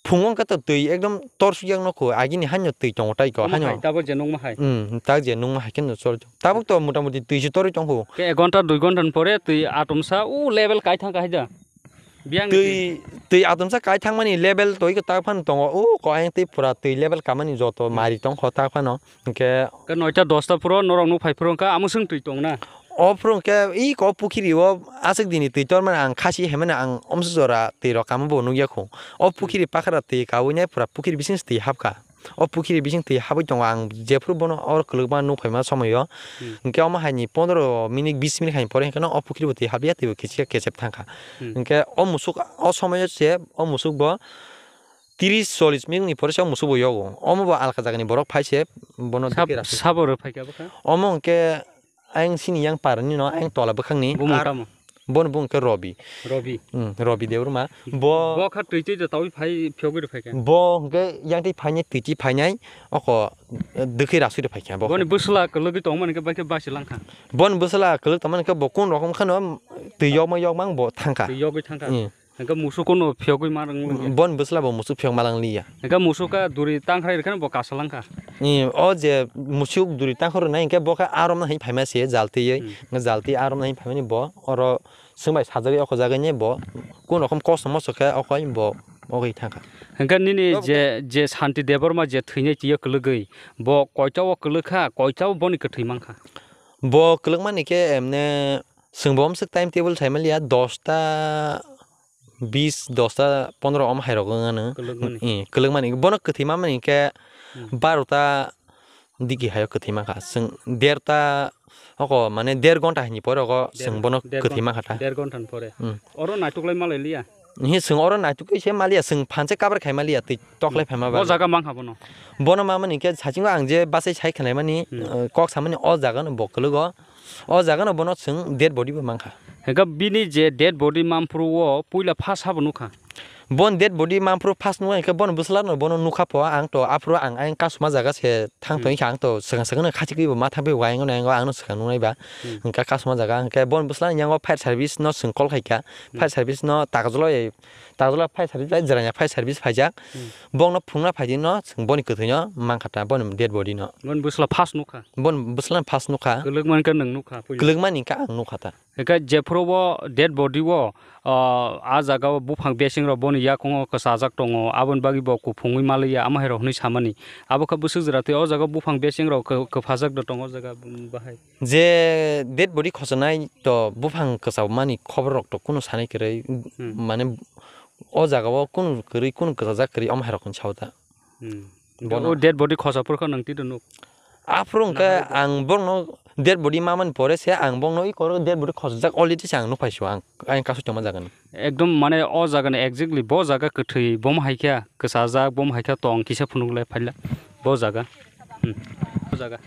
Phungo wngkha to twi ekdom tor suk yak no kho, agini haino twi tongo tai ko, Omo haino. Hai, tabok je nungma hai. Hmm, tak je nungma hai khe no chol. Tabok to mota moti twi se torwi tong kho. Khe ek ghonta dui ghonta ni pore twi atomsa u level kai thang kha hai da? Biyang ni Twi, twi atomsa kai thangmani level toi khe tak phan tongo. O ko ayang tei pura twi level kamani joto Hmm. mari tong kho tak phano. Hwnkhe Khe noita dosta phuro norok nuk phai phuro wngkha, amo swng twi tong na? O phuro hwnkhe i ko pukhiri o aswk dini twi tormani ang khasi hemani ang omsa jora twi rok kama bo nuk ya kho. O Hmm. pukhiri pakhara twi kaui nai pura pukhiri bising twi hap kha. O pukhiri bising twi habwi tongo, ang jephuru bono oro kwlwkma nuk phaima somoi o. Hmm. Hwnkhe omo hai ni pondro minute bis minute hai ni pore hwnkhe no o pukhiri bo twi hap ya, twi bo kichik khe kechep thang kha. Hmm. Hwnkhe o musuk o somoi o se o musuk bo tris chollish minute ni pore se o musuk bo yogo. Omo bo alka jaga ni borok phai se bono Sab-, dikhe rasi. Sabo rw phai kha bwkha? Omo hwnkhe ayang sini yang parani no ayang tola bwkhak ni. Bumung Ar tamo? Bono bung khe Robi. Robi. Hmm, Robi Debbarma. Bo Bo kha twi twi da tawi phai phiyogwi rw phai kha. Bo hwnkhe yang twi phainai twi twi phainai oko dwkhwi rasui rw phai kha bo. Boni bwsla kwlwgwi tongmani khe bai khe basi lang kha. Boni bwsla kwlwk tongmani khe bo kun rokom kheno twi yokma yokma bo thang kha. Twi yogwi thang kha. Hmm. Hwnkhe musuk no phiyogwi ma rwng liya. Bon bwsla bo musuk phiyok ma lang liya. Hwnkhe musuk kha duri tangkhrai rwkhe bo kasa lang kha. Ni, o je musuk duri tangkhro rwnai hwnkhe bo khe arom no hin phaima se jaltwi. Hmm. Jaltwi arom no hin phaimani bo oro swngbai sajagwi o khojagwi ni bo kun rokom kosto mosto khe o khe bo o khe thang kha. Hwnkhe nini Bo je, je Santi Debbarma je thwinai twiyo kwlwgwi bo koita o kwlwk kha, koita o boni kwthwi mang kha? Bo kwlwkmani khe emne chwng bo omswk time table saimaliya, dosta bis, dosta pondro om hairok wng ano. Kwlwkmani. Eh, kwlwkmani. Bono kwthwi mamani khe Hmm. barota digi hayo kwthwi mankha. Chwng derta oko mane der gonta hinwi pore ogo Der-, chwng bono der kwthwi gon-, mankha ta. Der gonta ni pore. Hmm. Oro naituk lai malai liya? Hi chwng oro naituk khe se maliya, chwng phanse cover khai maliya, twi toklai Hmm. phaima O bagwi. Jaga mankha bono? Bono mamani khe sachingo ang je bachai sai khnaimani, Hmm. eh, kok samani o jaga no bo kwlwgo. O jaga no bono chwng dead body bo mankha. Hwnkhe bini je dead body mamphuru o puila first habo nukha. Bon dead body mamphuru first nukha hwnkhe bono bwsla no bono nukha pho, ang to aphuru ang ayang kasuma jaga se thang Hmm. tongkha, ang to swkang swkang no khachigwi bo ma thangwi wayang no ang no swkang nuknai ba. Hmm. Hwnkhe kasuma jaga hwnkhe bon bwsla ni yango fire service no chwng call khaikha. Hmm. Fire service no takjolo Tajla fire service bai, jwranya fire service phaijak. Hmm. Bongno phunukna phaidi no, chwng boni kwthwino mankha ta, boni dead body no. Boni bwsla first nukha. Boni bwsla first nukha. Kwlwk mankha nwng nukha puila. Kwlwk mani kha ang nukha ta. Hwnkhe jephuru bo dead body o, ah, ah jaga o buphang bising rok boni yakungo kwchajak tongo, aboni bagwi bo kuphungwi maliya, ama hai rok hwnwi samani. Abo khe bwswk jora twi o jaga buphang bising rok kwphajak do tongo o jaga, um, bahai. Je dead body khosonai to buphang kwchabmani khobor rok to kunu sanai kwrwi, hmm, mane o jaga o kunu kwrwi, kunu kwchajak kwrwi, omo hai rok hwn sao ta. Hmm. Bono. O dead body khosa phuru kha nang twi do nuk. Aphuru hwnkhe ang bongno dead body mamani pore se ang bongno i koro dead body khosajak already se ang nuk phai sio ang, ang kasu tongma jagani. Ekdom mane o jagani exactly bo jaga kwthwi bom hai kha kwchajak, bom hai kha tong kisa phunuk le phaila bo jaga. Hmm. O jaga.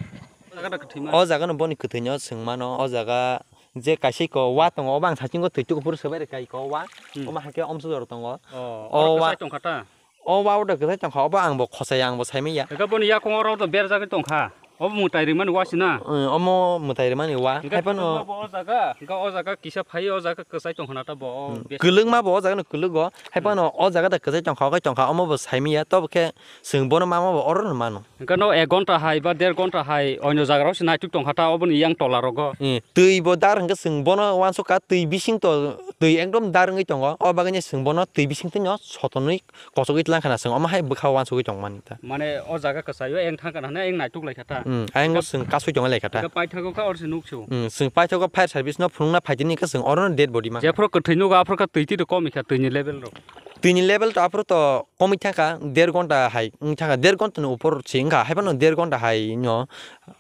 O jaga da kwthwi ma. O jaga no boni kwthwi no chwng mano, o jaga je kaisa ko wa tongo, obo ang sachingo twi tuku phuru swbai rwkha iko wa. Hmm. Omo hai khe omswk jora tongo. O, o oro wa kwchai tongkha ta? O wa o da kwchai tongkha, obo ang bo khosai ang bo saimanya. Ega boni yakungo oro to berjagwi tongkha. Obo mwtai rimani wa sina. Omo mwtai rimani wa. Hingke hai phano kwlwngma bo o jaga, hingke o jaga kisa phai o jaga kwchai tongkha na ta bo o. Hmm. Kwlwngma bo o jaga no kwlwgo. Hai phano o jaga da kwchai tongkha, o kai tongkha, omo bo saimanya. Tobo khe chwng bono mama bo oro no mano. Hingke no ek gonta hai ba der gonta hai onyo jaga rok se naituk tongkha ta oboni yang tola rogo. Eh, twi bo dar hingke chwng bono wansukha, twi bising to twi ekdom dar wngwi tongo. O bagwi no chwng bono twi bising twino sotonwi kochogwi tlang khana chwng omo hai bwkha wansugwi tongmani ta. Mane o jaga kwchai o eng thang kana hwnwi eng naituk lai kha ta. Hmm, ayang o chwng kasui tongwi lai kha ta. Hingke paithago kha oro se nuk sio. Hmm, chwng paithago fire service no phunukna phaitini khe chwng oro no dead body ma. Jephuru kwthwi nugo aphuru kha twi twi to kom kha twini level rok. Twini level to aphuru to komwi thangkha, der gonta hai wng thangkha, der gonta ni upor se wngkha, hai phano der gonta hai no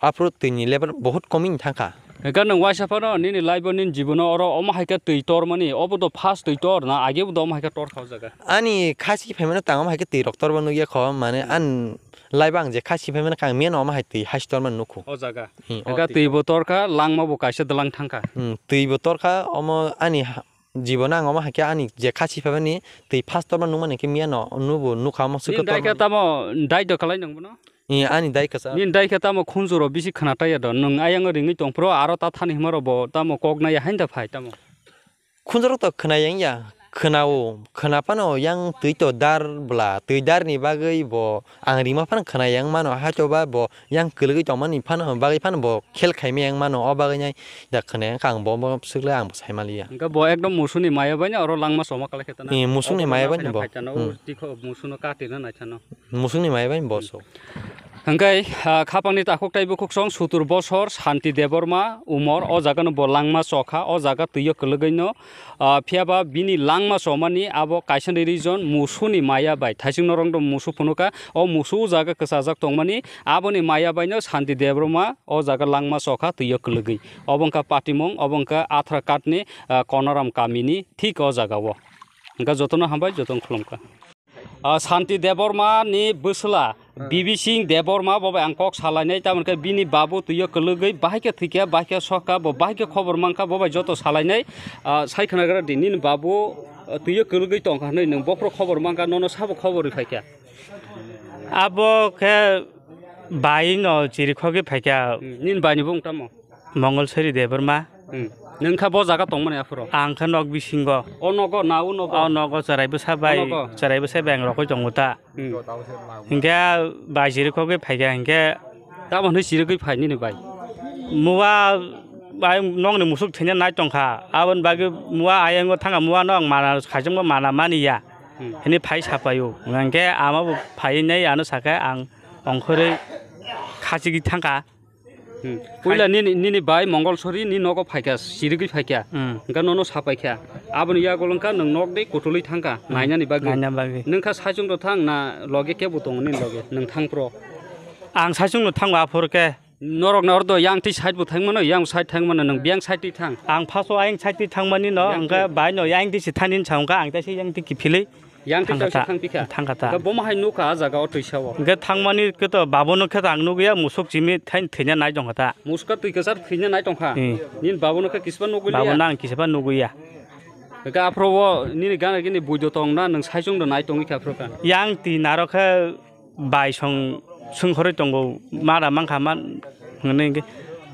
aphuru twini level bahut komwi thangkha. Hingke nwng waisa phano nini life o nini jibono oro omo hai khe twi tormani, obo do first twi tor na age bo do omo hai khe tor kha o jaga? Ani khasi phaimano tang omo hai khe twi rok torma nukya kho, mane ani life o ang je khasi phaimano kha ang miyano omo hai twi hasi torma nukho. O jaga. Hmm, o hingke twi. Twi bo tor kha, langma bo kaisa dwlang thang kha. Hmm, twi bo tor kha, omo ani ha-, Jibono ang omo hai khe ani je khasi phaimani twi first o nukmani khe miyano nubo nukha omo swkhe. Nini dai khe tamo dai do khlai nang bono? Ani dai kasa. Nini dai khe tamo khunjuro bisi khna taiya do. Nwng ayang ringwi tong phro aro ta thani hima rok bo tamo kok naiya hain da phai tamo. Khunjuro to khna yang ya. Khna o, khna phano yang twi to dar bla, twi dar ni bagwi bo ang rima phano khna yang mano, haito ba bo yang kwlwgwi tongmani phano bagwi phano bo khel khaima yang mano, o bagwi nai da khna yang kha ang bo, bo swk le ang bo sai maliya. Hingke bo ekdom musuni maya bai no oro langma soma kalai khe tana. Ni musuni maya bai ni bo. Musuni maya bai ni bo so. Hingke, ah, khapangni takhuk tai bukhuk song sutur bosor Santi Debbarma umor o jaga no bo langma chokha, o jaga twi o kwlwgwi no. Ah, phiya ba bini langma chomani abo kaisa ni reason musuni maya bai. Thaising norok do musu phunukha, o musu o jaga kwchajak tongmani, aboni maya bai no Santi Debbarma o jaga langma chokha twi o kwlwgwi. Obo wngkha patimung, obo wngkha Athra Katni, ah, Konoram kamini thik o jaga o. Hingke jotono hambai, jotono khulumkha. Ah, Santi Debbarma ni bwsla, Bibi Singh Debbarma bo bai ang kok salainai, tamoni khe bini babu twi o kwlwgwi bahai khe thwikha, bahai khe sokha, bo bahai khe khobor mankha, bo bai joto salainai, ah, sai khnagra di, nini babu, ah, twi o kwlwgwi tongkha hwnwi nwng bophuru khobor mankha, nono sabo khobor rwi phaikha? Abo khe bai no chirikhogwi phaikha. Hmm, nini bai ni bung tamo? Mongolsori Debbarma. Hmm. Nwng kha bo jaga tongmani aphuru? Ang kha nok bisingo. O nogo na o nogo? O nogo chwrai bwsa bai, o nogo? Chwrai bwsa bai ang rokoi tongo ta. Hmm. Hingke bai chirikhogwi phaikha hingke. Tamo hwnwi chirigwi phai nini bai? Mua bai nokni musuk thwina nai tongkha. Aboni bagwi mua ayango thangkha, mua no ang mana khaichangma mana mani ya. Hmm. Hini phai sapaio. Hingke ama bo phai nai ano sakhe ang ongkhorwi khachigwi thangkha. Hmm. Puila nini, nini bai Mongolsori ni nogo phaikha, chirigwi phaikha. Hmm. Hingke nono sapaikha. Aboni yagulo wngkha nwng nok de kutulwi thangkha, hmm, nainani bagwi. Naina bagwi. Nwng kha saichung do thang na loge kebo tongo nini loge, nwng thang phro? Ang saichung no thango aphuru khe. Norok na ordo yang twi side bo thang mano, yang side thang mano, nwng biyang side twi thang. Ang first o ayang side twi thang mani no, yang hingke twi. Bai no yang twi se thani sa hingke ang tei se yang twi kiphilwi. Yang twi thangkha ta, thang pikha. Thangkha ta. Hingke bomo hai nukha ah jaga o twisa o. Hingke thangmani khe to babono khe to ang nugwi ya musuk chimi thain thwina nai tongkha ta. Musuka twi kwchar thwina nai tongkha. Hmm. Nini babono khe kisba nugwi liya? Babono ang kisba nugwi ya. Hingke aphuru o nini gana gini buido tong na nwng saichung do nai tongwi kha aphuru kha? Yang twi naro khe bai song swngkhorwi tongo, mada mankha man hwnwi hingke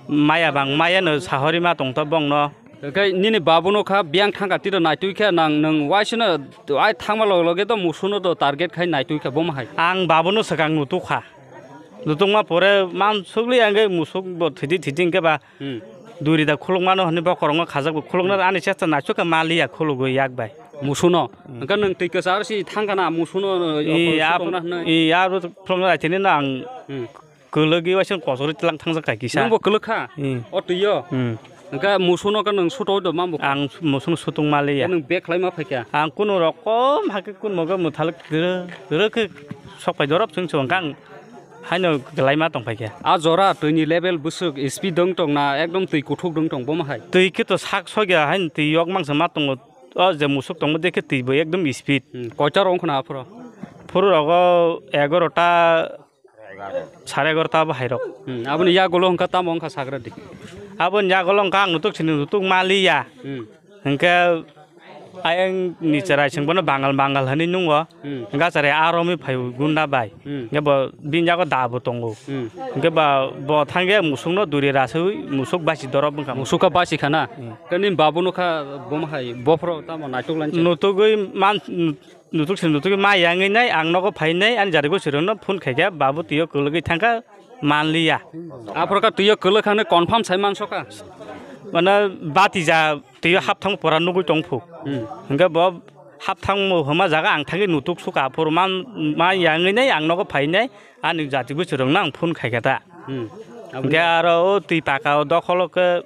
maya bang maya no sahori ma tongta bongno. Hwnkhe nini babuno kha biyang thangka tiro naitwi khe nang nwng waisano ai thangma loge loge do musuno do target khai naitwi kha bomo hai. Ang babuno swkang nutuk kha. Nutukma pore man sugli ang musuk bo thidi thidi hwnkhe ba Hmm. duri da khulukmano hwnwi bokorongno khajak bo khulukna ani chesta naisuk khe maliya khulugwi yak bai. Musuno. Hmm. Hwnkhe nwng twi kwcharo si thangkha na musuno I operation abo tongna hwnwi. I abo khulukna aithini no ang Hmm. kwlwgwi waisano kochorwi tlang thangjak kha kisa. Nwngbo kwlwk kha? Hmm. O twiyo? Hmm. Hwnkhe musuno khe nwng suto do mambo? Ang musuno sutung maliya. Nwng bag khlai ma phaikha? Ang kunu rokom hakhe kunu mogo mwthalo kwrwk kwrwk khe sok pai dorop chwng chwng khe ang haino kwlai ma tong phaikha. A jora twini level bwswk speed dwng tong na ekdom twi kuthuk dwng tong bomo hai? Twi khe to sak sokya haino twi yok mangsa ma tongo. O je musuk tongmo dekhe twi bo ekdom speed. Hmm, koita rok wngkha na aphuru? Phuru rogo egarota sare egarota bo hairok. Hmm, aboni yagulo wngkha tamo wngkha sagra di. Aboni yagulo wngkha ang nutuk sini nutuk maliya. Hmm. Hwnkhe ayang ni cherai sengbono bangal bangal hwnwi nungo. Hmm. Hwnkhe cherai aromwi phaio gunda bai. Hmm. Hwnkhe bo bini yago da bo tongo. Hmm. Hwnkhe ba bo thangya musukno duri raswi musuk basi dorop wngkha. Musuk kha basi khana. Hmm. Khe nini babuno kha bomo hai bophoro tamo naituk lancha. Nutugwi man Nutuk se nutuk ma yangwi nai ang nogo phainai ani jari gosirokno phone khaikha babu twiyo kwlwgwi thangkha manliya. Aphuru kha twiyo kwlwk kha hwnwi confirm sai mansokha. Mane bati ja twiyo hapthang pora nugwi tongphu. Hmm. Hwnkhe bo hapthang mo hwma jaga ang thangwi nutuk sukha aphuru man ma yangwi nai ang nogo phainai ani jati gosirokno ang phone khaikha ta. Hmm. Hwnkhe aro o twi paka o dokholo khe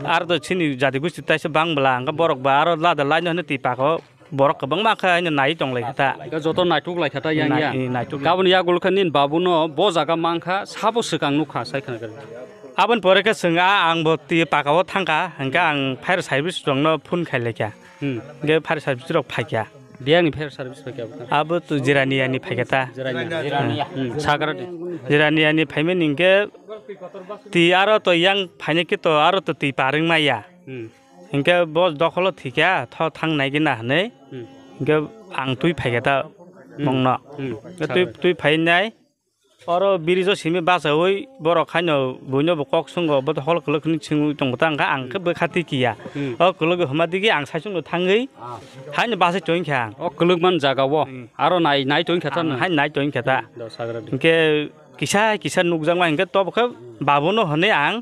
aro to chini jati gosti taisa bang bwla hwnkhe borok ba aro lada laino hwnwi twi paka o. Borok kwbangma khe haino nai tong lai kha ta. Khe joto naituk lai kha ta yang ya. Nai-, naituk lai. Gaboni yagulo khe nini babuno bo jaga mang kha, sabo swkang nuk kha sai khna khe. Aboni pore khe chwng a ang bo twi paka o thang kha, hwnkhe ang fire service rok no phone khai lai kha. Hmm. Hwnkhe fire service rok phai kha. Biyang ni fire service phai kha abo khe? Abo to Jirania ni phai kha ta. Jirania. Hmm, sagra di. Jirania ni phaimani hwnkhe twi aro to yang phainai khe to aro to twi parwng maya. Hmm. Hingke bo dokholo thikya, tho thang nai gina hinui. Hmm. Hingke ang twi phaikha ta Hmm. bongno. Hmm. Twi, Sabai. twi phainai, oro bridge o simi bachaui borok haino buino bo kok sungo, bo dokholo kwlwk hinui singwi tongkha ta, hingke ang khe Hmm. bwkha twi kiya. Hmm. O kwlwk hwnma digi ang saichungno thangwi Ah. haino bachai tongkha ang. O kwlwk man jaga o, Hmm. aro nai, nai tongkha ta Ang nang? haino nai tongkha ta. Hmm. Do sagra di. Hingke kisa, kisa nukjakma hingke tobo khe babuno hinui ang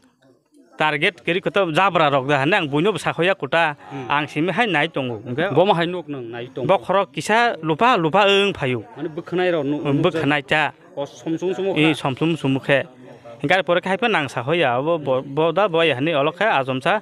target kiri kota jabra rok da hane ang buino bwsa khoya kota Hmm. ang simi hai nai tongo hwnkhe Bomo hai nuk nang nai tong. Bokhorok kisa lupa lupa wng phaio. Mane bwkhwnai rok nuk. Bwkhwnai cha. O somsum sumo I kha. somsum sumo khe. Hingkhe pore khai pha nang sa hoya abo bo, bo da boy hani olo khe ajom cha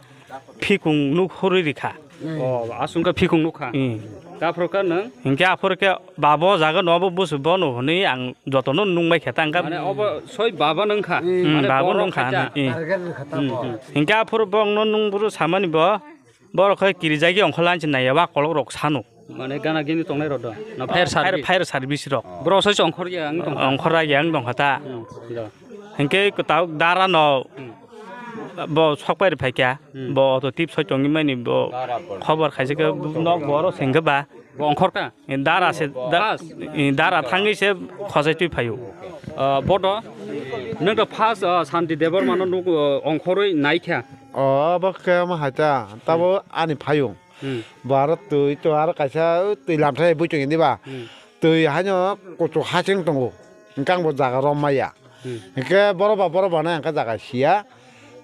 phikung nuk hori rikha. O asung khe phikung nuk kha. Hmm. Taphor kha nang. Hingkhe aphor khe Ba bo jaga no bo busu bono hwnwi ang jotono nungbai khe ta, hwnkhe Mane obo soi baba nung kha. Hmm, Mane baba borok nung kha khacha. Hwnwi, hmm. Target ni kha ta Hmm, bo. hmm. Hwnkhe aphuru bongno nung buru samani bo, borok khai kirijagwi ongkha lanchi naiya wa kolok rok sano. Mane gana gini tongnai rok do. Na fire Fire, service. fire service rok. Borok sai ongkhor ya ang tong. Ongkhor ya ang tong kha ta. Hmm, do. Hwnkhe kwtal dara no Hmm. bo sok pai rw phaikha, Hmm. bo auto tip soi tongwi mani bo khobor khaisa khe nok bo oro sengkhe ba. Bo ongkhor kha? Dara se, da-, Bas. dara thangwi se khosai twi phaio. Ah, bodo, nwng to first, ah, Santi Debbarma no nuk, ah, ongkhorwi naikha. O, bo khe ma hai ta, tabo ani phaio. Hmm. Bo aro twi to aro kaisa twi lamthai bui tongdi ba. Hmm. Twi haino kuchuk haching tongo. Hwnkhe ang bo jaga rom maya. Hmm. Hwnkhe borok ba borok ba nai ang khe jaga siya,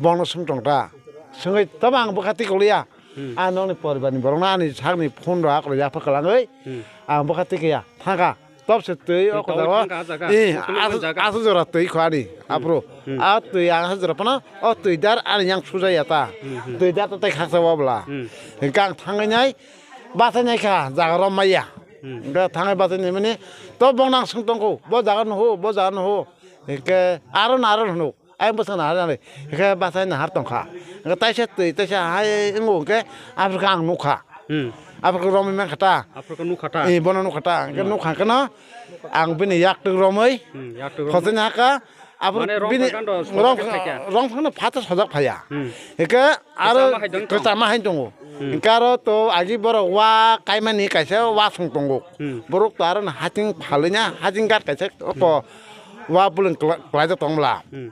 bongno swng tong ta. Swngwi tamo ang bwkha twi kwlwiya. Hmm. Ang nokni poribarni borokno ani sakni phone rok akwlai yapha kwlangwi Hmm. ang bwkha twi kaya thangkha. Tobse twi o Twi kwtal o, thangkha ah jaga. Eh, Twi kwlwng asu, jaga. asu jora twi kho ani Hmm. aphuru. Hmm. A twi ang asu jora phano o twi dar ani yang sujaya ta. Hmm, hmm. Twi dar ta tei khaksa o bwla. Hmm. Hwnkhe ang thangwi nai bachai nai kha jaga rom maya. Hmm. Hwnkhe thangwi bachai nai mani to bongno ang swng tong kho, bo jaga nuho, bo jaga nuho. Hwnkhe aro no aro hwno. Ayang bwswk nahar nani, hwnkhe bachai nahar tongkha. Hwnkhe taisa twi, taisa hai wngo hwnkhe, aphuru khe ang nukha. Hmm. Aphuru khe romwi mankha ta. Aphuru khe nukha ta? Eh, bono nukha ta. Hwnkhe Hmm. nukha hwnkhe no, ang bini yaktwk romwi, Hmm, yaktwk romwi. Khosai nahakha, aphuru Mane rong bini phai kando sojak rong, khe phaikha? Rong phano phatsa sojak phaiya. Hmm. Hwnkhe aro Kwchama hai dong tong? kwchama hai tongo. Hmm. Hwnkhe aro to agi borok wa kaimani kaisa wa song tongo. Hmm. Borok to aro no haching phalwi na, haching gat kaisa oko Hmm. wa buling kla-, klaijak tong bwla. Hmm.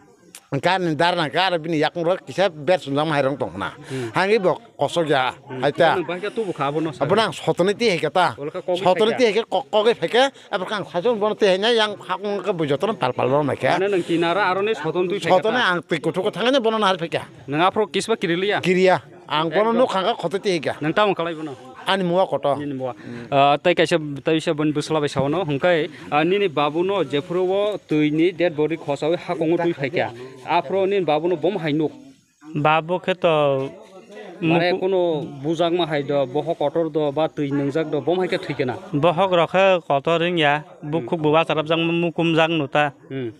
Hwnkhe ani darna hwnkhe aro bini yakung rok kisa ber sumjak ma hai rong tong khna. Hmm. Hangwi bo kosok ya. Hmm. Hai ta. Nang bahai khe tubu kha abono sa. Abono ang sotoni twi hai khe ta. Olo khe kok bai Sotoni phai khe. Twi hai khe kok, kok bai phai khe. Abo khe ang saichung bono twi hai nai yang hakung khe bo jotono pal pal rok nai khe. Mane nang kinara aroni soton twi phai khe Sotoni ta. Ang twi kuthuk thangani bono nahar phai khe. Nang aphro kisba kiri liya? Kiriya. Ang bono Ekdom. Nuk khangkha khotwi tihikha. Nwng tamo khlai bono? Ani mua kotor. Nini mua. Ah, tei kaisa, tei kaisa boni bwsla bai sao no, hwnkhe, ah, nini babu no jephuru o twi ni dead body khosaui hakongo twi phaikha. Aphuru nini babu no bom hai nuk. Babu khe to Mane muku- kuno bujakma hai do, bohok kotor do, ba twi nwngjak do, bom hai khe thwi kena. Bohok rok khe kotor wngya, bukhuk Hmm. bo bacharapjak mukumjak no ta. Hmm.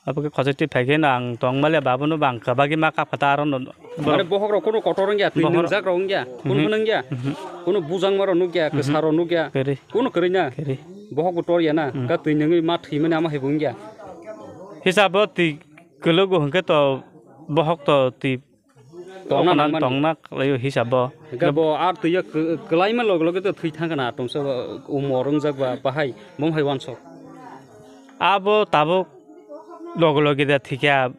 Abo khe khosoi twi phai khe no ang tong maliya, babu no bo ang kwbagwi ma kap kha ta aro no. Mane bohok rok kono kotor wngya, twi Bohok rok nwngjak rok wngya, kono Mhm. phano wngya. Mhm. Kono bujangma rok nukya, Mhm. Kwsa rok nukya. Kwrwi. Kono kwrwi na? Kwrwi. Bohok bo tor ya na? Mhm. Ka twi nungwi ma thwi mani ama hai bo wngya. Hisab o twi kwlwgo hwnkhe to bohok to twi Tongna tongna nangmani. Tongna kwlaio hisab o. Hwnkhe bo ar twi ya kw-, kwlaima log loge to thwi thang kana, tomsa umor wngjak ba bahai, bom hai wansok. Abo tabuk loge loge de thikya,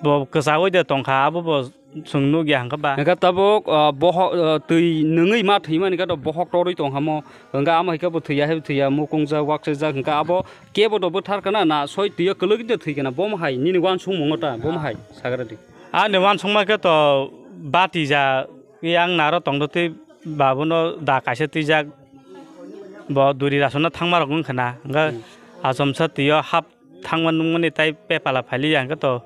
bo kwchagwi de tongkha, abo bo chwng nukya hwnkhe ba. Hwnkhe tabuk, ah, bohok, ah, twi nungwi ma thwimani khe to bohok torwi tongkha mo, hwnkhe amo hai khe bo thwiya hai thwiya, mukungjak, waksajak, hwnkhe abo kebo do bwthar kana, na soi twiyo kwlwgwi de thwi kana, bom hai nini wansukmungo ta, bom hai sagra di. Ani wansukma khe to bati ja, yang naro tongdo twi babuno da kaisa twijak, bo duri rasonno thangma rok wngkha na, hwnkhe Hmm. Achomsa twiyo hap thangma nungmani tai pepala phailiya hwnkhe to,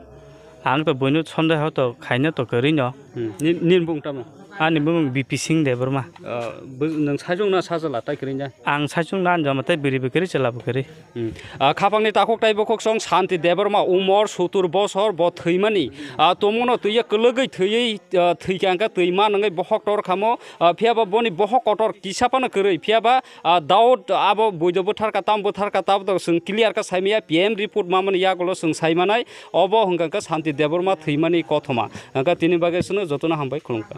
ang to buino sondeho to khaino to kwrwino. Hmm. Ni-, nini bung tamo? Ani bumung B P Singh Debbarma. Ah, bo-, nwng saichung na sajla tai kwrwi na? Ang saichung na anjama tai bwrwi bo kwrwi chwla bo kwrwi. Hmm. Ah, khapangni takhuk tai bukhuk song Shanti Debbarma umor sottur bosor bo thwimani. Ah, tomono twiya kwlwgwi thwiwi, ah, thwikha hwnkhe twi ma nungwi bohok tor khamo. Ah, phiyaba boni bohok kotor kisa phano kwrwi. Phiyaba, ah, Daud abo buido bwtharkha, tamo bwtharkha, tabok chwng clear khe saimaya, P M report mamani yagulo chwng saimanai. Obo hwnkha khe Shanti Debbarma thwimani kothoma. Hwnkhe tini bagwi chwngno jotono hambai khulumkha.